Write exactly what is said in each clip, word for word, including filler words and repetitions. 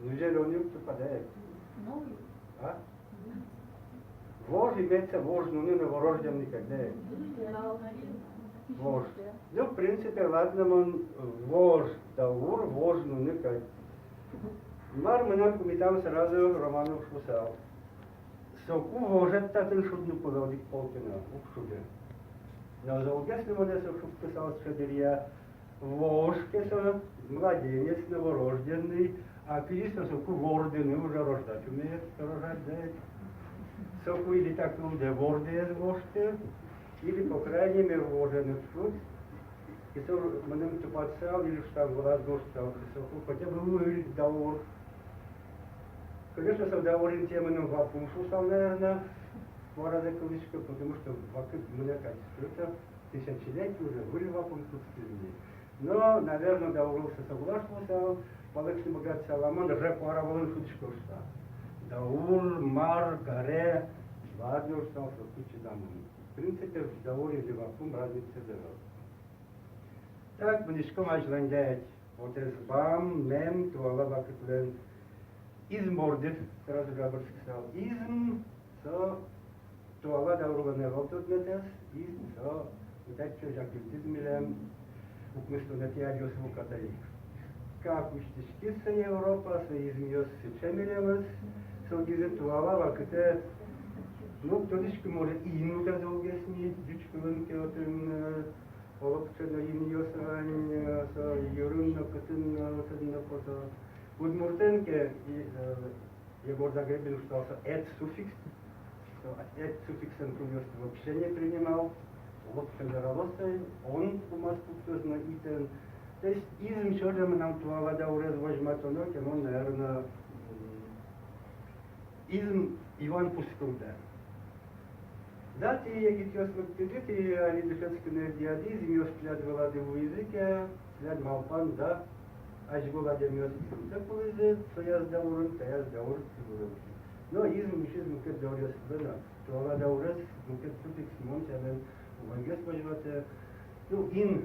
Ну, зелёный уг тупа, да? А? Вож имеется, вож нуны, новорожденный, когда вож. Ну, в принципе, ладно, мон вож даур, вож нуны кадь. Мар мынам пумитам сразу Романов шуысал. Соку вожед татын шудны кулэ одӥг пол ке но, уг шуды. Но золгес но монэ со шудкысал сыӵе дыръя. Вож ке со, младенец, новорожденный, а кызьы со соку вордыны уже рождать умеет, рожать, да? Соку или та кылдэ вордыез вожтэ, или, по крайней мере, вожен ик шуд. И со мыным тупатсал, или штангулаз гожтсал, и соку хотя бы выль даур. Конечно, со даур интые мыным вапум шуысал, наверное, куаразэ кылӥсько, потому что вакыт мынэ кадь, что это тысячелетие уже, выль вапум кутскиз ни. Но, наверно, дауръёсы соглаш луысал, валэктыны быгатысал, а мон уже куара вылын шудӥсько шуса. Даур, мар, каре, ладно шуысал, со кучи дамон. В принципе, в дауре или вапум разница зеро. Так, мынӥськом азьланьдэ. Вот эз бам, мем, туала вакытлэн. Изм борды сразу жабырскысал. Изм со туала даурлэн ӧвӧл тодметэз, изм со, вот, ачиз оккультизм милям укмыстонэтӥ аръёсы вука таиз. Как усьтӥськиз со Европа, со измъёс сыӵе милемыз, со гизы туала вакытэ, ну, тодӥсько, может, ин утязы улгесни, ӟуч кылын ке отын, э, олокыӵе но инъёс вань, э, со йырын но, кытын но, отын но пото. Удмуртэн ке, и, э, Егор Загребин шуысал, со эт суффикс, со эт суффиксэн кылъёсты вообще не принимал, олокыӵе вералоз, он пумаз пуктоз но итэн. То есть изм сярысь мынам туала даурез возьматоно ке, мон, наверно, м, изм юан пус кылдэ. Да, тӥ, егитъёс, лыктӥды, тӥ али дышетскыны ӧдъяды, измъёс тӥляд вылады вуизы ке, тӥляд малпан, да, азьвыл адямиос измсэ кулӥзы, сояз даурын, таяз даур тӥ вылэ усиз. Но изм усиз мукет дауръёс вылэ но, туала даурез мукет суффикс мон сямен угольгес возьматэ. Ну, ин,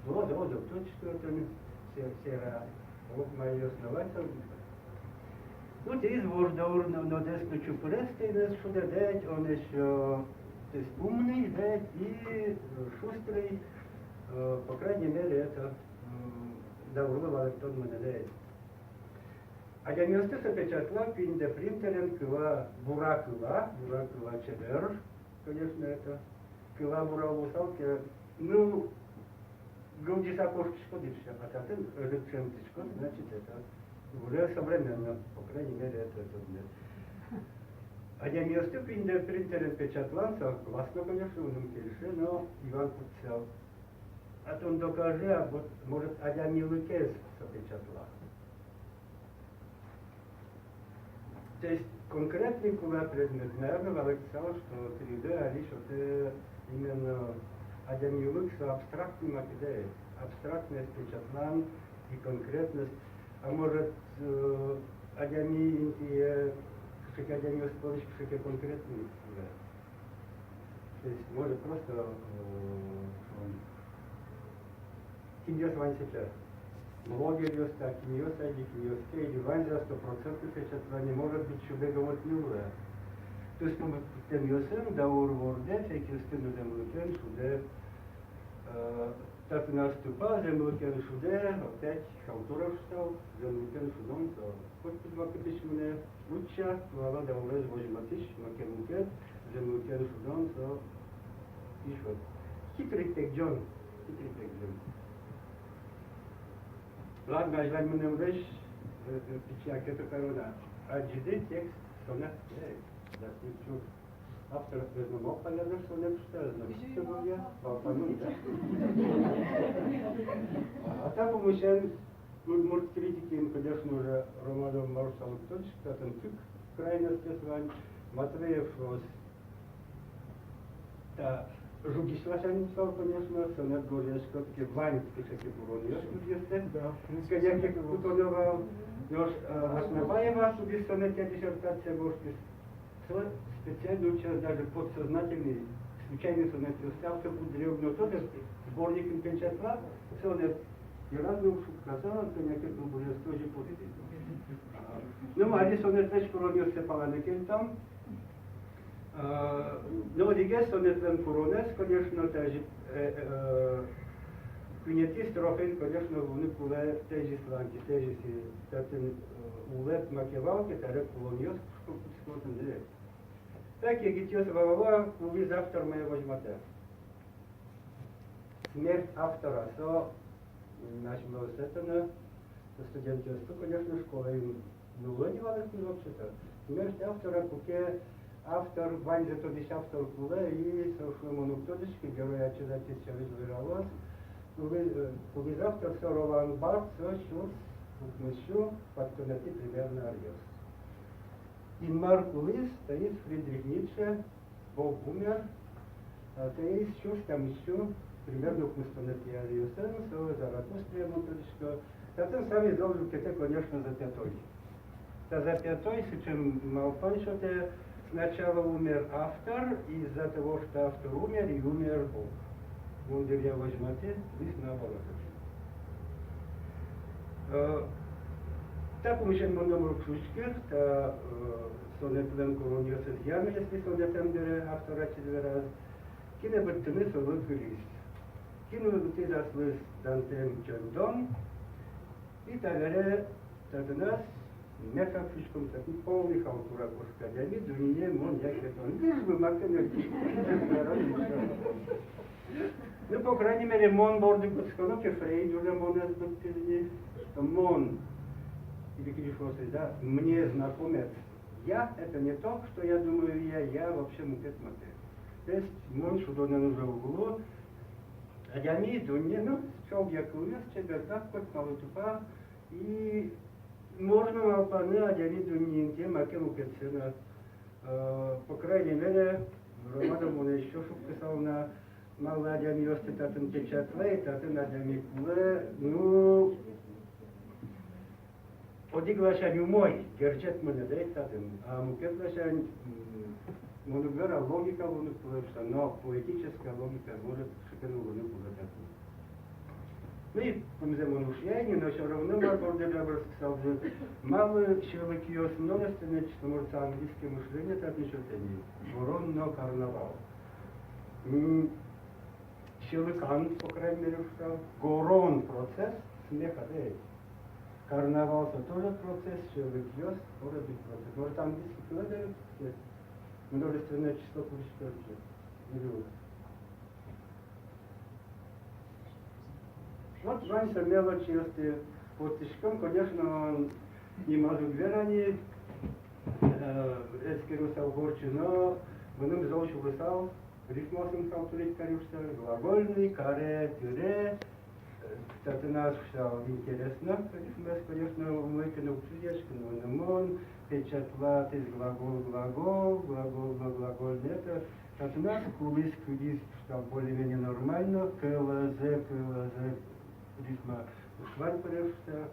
зо, зо, зо, точка, отын се-, сера, олокмаёс но вань со. Ну, таиз вож даур но, но дэс но чупырес, тӥнэз шудэ, да ведь, он ещё, то есть умный, да ведь, и, э, шустрый, э, по крайней мере, это, м, даурлы валэктон мынэ, да ведь. Адямиосты со печатла куинь дэ принтерен, кыла, бура кыла, бура кыла, чебер, конечно, это. Кыла бура луысал ке, ну, гылӟыса кошкиськод ик, а татын ӧжыт ӵемтӥськод, значит, это уже современно, по крайней мере, это, это, да. Адямиосты куинь дэ принтерен печатлан, со классно, конечно, мыным кельше, но юан кутсал. А тон докажи, а вот, может, адямилыкез со печатла. То есть конкретный кулэ предмет, наверно, валэктысал, что три дэ али сётэ именно адямилык со абстрактный макетэз, абстрактный печатлан и конкретность. А может, э, адями интые, кыӵе ке адямиос пӧлысь кыӵе ке конкретный кулэ. То есть, может, просто, э, кинъёс вань сыӵе, блогеръёс та, кинъёс али, кинъёс ке, или ваньзэ сто процентов печатланы, может быть, сюрес гамыт нюлэ. То есть, ну, вот, тӥнъёсын даур вордэ, фекъёсты но зэмлыкен шудэ, э, татын аступа, зэмлыкен шудэ, опять халтура шудэ, зэмлыкен шудон со. Котькуд вакытысь мынэ, утча, туала даурез возьматӥсь, маке мукет, зэмлыкен шудон со ишот. Хитрый пегӟон, хитрый пегӟон. Ладно, азьлань мынэмлэсь, э, э, пичи анкета кароно. Адӟиды текст сонет, э, да, чур. Автор, наверно, мог, наверно, сонет шуыса, наверно, шуыса был я, балконын, да. А та пумысен, ну, удмурт критикын, конечно, уже Романов, Марусалык, точно, татын кык крайностьёс вань, Матвеев, э, та жугись ласянь писал, конечно, сонет гожъяськод ке, вань кыӵе ке куронъёс, жугистэк, да, кыӵе ке кутоно вал, нош, э, Аснабаева, шугись сонетъя диссертация гожтӥз. Со специально утча даже подсознательный, случайный сонетъёс. Автор куддыръя уг но тодэ, сборникын печатла, сонет Йырад но уг шуккаса, кӧня ке кылбуръёсты озьы поттӥз. А, ну, али сонетлэсь куронъёссэ палэнэ кельтом. А, ну, одӥгез сонетлэн куронэз, конечно, тазьы, э, э, куинетӥ строфаын, конечно, луыны кулэ тезислы, антитезис, и татын, э, улэп маке вал ке, табере куронъёс кутскыны дыръя. Так, егитъёс, валало-а, кулӥз автор мае возьматэ? Смерть автора, со, м, асьмелы сётыны, со студентъёсты, конечно, школаын нуллэ ни вал ик ни вообще-то. Смерть автора, куке автор, ваньзэ тодӥсь автор кулэ, и со шуэ: мон уг тодӥськы, герой ачиз ачиз сярысь вералоз. Кулӥ-, э, кулӥз автор, со Ролан Бартез, со сюрс укмыссю куатьтонэтӥ примерно аръёс. Инмар кулӥз, таиз Фридрих Ницше, Бог умер, а, таиз сюрс тямыссю, примерно, укмыстонэтӥ аръёсын, со Заратустрая, мон тодӥсько. Татын самой зол люкетэ, конечно, запятой. Та запятой сыӵе малпан сётэ: сначала умер автор, из-за того, что автор умер, и умер Бог. Мон дыръя возьматэ, луиз наоборот. Э, та пумысен мон номыр уг шуиськы, та, э, сонетлэн куронъёсызъя но, если сонетэм бере автор ачиз вераз, кинэ быдтыны солы кылиз. Кин улытӥз аслыз Дантэм чондон, и табере татын ас, мекак шуиськом, татын полный халтура кошке. Адями дунне, мон, яке тон. Лишь бы маке но. Ну, по крайней мере, мон борды кутсконо ке, Фрейд уже монэз быдтӥз ни, что мон, или кызьы шуоз, да, мне знакомец я, это не то, что я думаю я, я вообще мукет маке. То есть мон шудонэн уже уг улы, адями, дунне, ну, чолгъя кылъёс, чебергак, коть малы тупа, и можно малпаны адями дунне интые маке мукетсэ но. Э, по крайней мере, Романов монэ ещё шуккысал на, малы адямиосты татын печатлэ, татын адями кулэ, ну, одӥг ласянь умой, герӟет монэ, да, ик татын. А мукет ласянь, м, мон уг вера, логика луыны кулэ, потому что, но поэтическая логика может шуке но луыны кулэ татын. Ну и пумзэ мон ушъяй ни, но всё равно мар борды берыктысалзы, малы сьӧлыкъёс но, стремятся, может, английское мышление татын сётэ ни, горон но карнавал. М, сьӧлыкан, по крайней мере, шуысал, горон процесс смеха, да ведь. Карнавал со тоже процесс, сьӧлыкъёс тоже ведь процесс. Может, английский кылэ берыктӥське, множественное число кылӥське ке. Или вот. Вот вань со мелочьёсты поттӥськом, конечно, нимаз уг вера ни, э, эскерысал ворчы, но мыным зол сюлысал, рифмаосын халтурить кари шуыса, глагольный, каре, тыре, э, татын ас шуысал, интересно, рифмаос, конечно, умой ке но, уг чузъяськы, но мон печатлатӥ глагол, глагол, глагол но глагольный, это татын ас кулӥз, кылӥз, шуысал, более-менее нормально, кылӥз, кылӥз, рифма уг вань, пыре шуыса.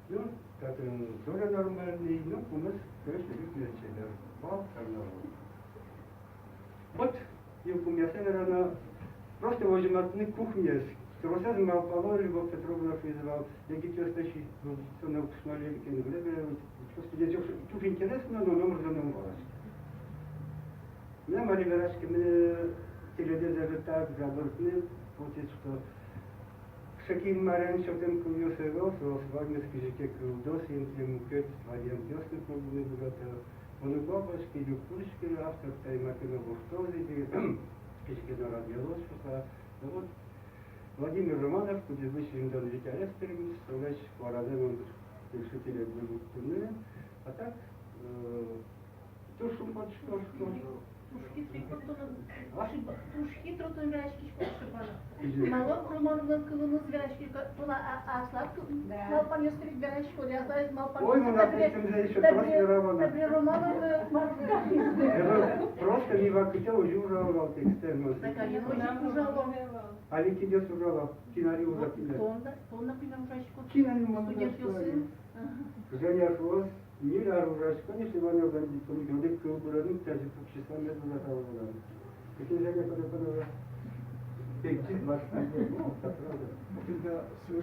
Ну, татын тоже нормальный, ну, пумыз, конечно, рифмаос чебер. Бал, карнавал. Вот, йылпумъяса верано, просто возьматыны кухняез. Тросэз малпало, Любовь Петровна шуиз вал, егитъёс тащи, ну, со но кышно ле, кен вылэ бере, просто здесь туж интересно, но номыр но ум валаське. Мынам али вераськемме тӥледыз ӧжытак забыртыны потӥз, что Шаки Инмарен сётэм кылъёс ӧвӧл, соос ваньмыз кызьы ке кылдоз, интые мукет вариантъёс но кылдыны быгато. Мон уг малпаськы, уг кылӥськы, автор тае маке но воштоз ини, кызьы ке но радъялоз шуыса. Ну вот, Владимир Романов, кудӥзлы сизьымдон вить арес тырмиз, солэсь куаразэ мон тыршӥ тӥледлы лыктыны. А так, э, туж шумпотӥсько, шумпотӥсько. Туж хитро тон, туж хитро тон вераськиськод, Степан. Мгм. Малы Романовлэн кылыныз вераськиськод, тон а, а, аслад кыл-, да, малпанъёстэ ведь вераськиськод, аслад малпанъёстэ. Ой, мон табере, ответим за ещё табере, просто Романов. Табере Романовлы мар-, просто ми вакытэ озьы ужалом вал текстэн, мон. Так, али озьы ужалом. Али кидес ужало, кин али ужа, кин. Тон да, тон, например, ужаськод. Кин али мон студентъёсын. Ага. Женя шуоз, ньыль ар ужасько ни, Иван Иванович, тон гинэ кылбурын, тазьы пуксьыса мед ужаталоды. Эшшо Женя, кыдёкын ужа. Пегӟид ваш. Ну, это правда. Тӥ да сыӵе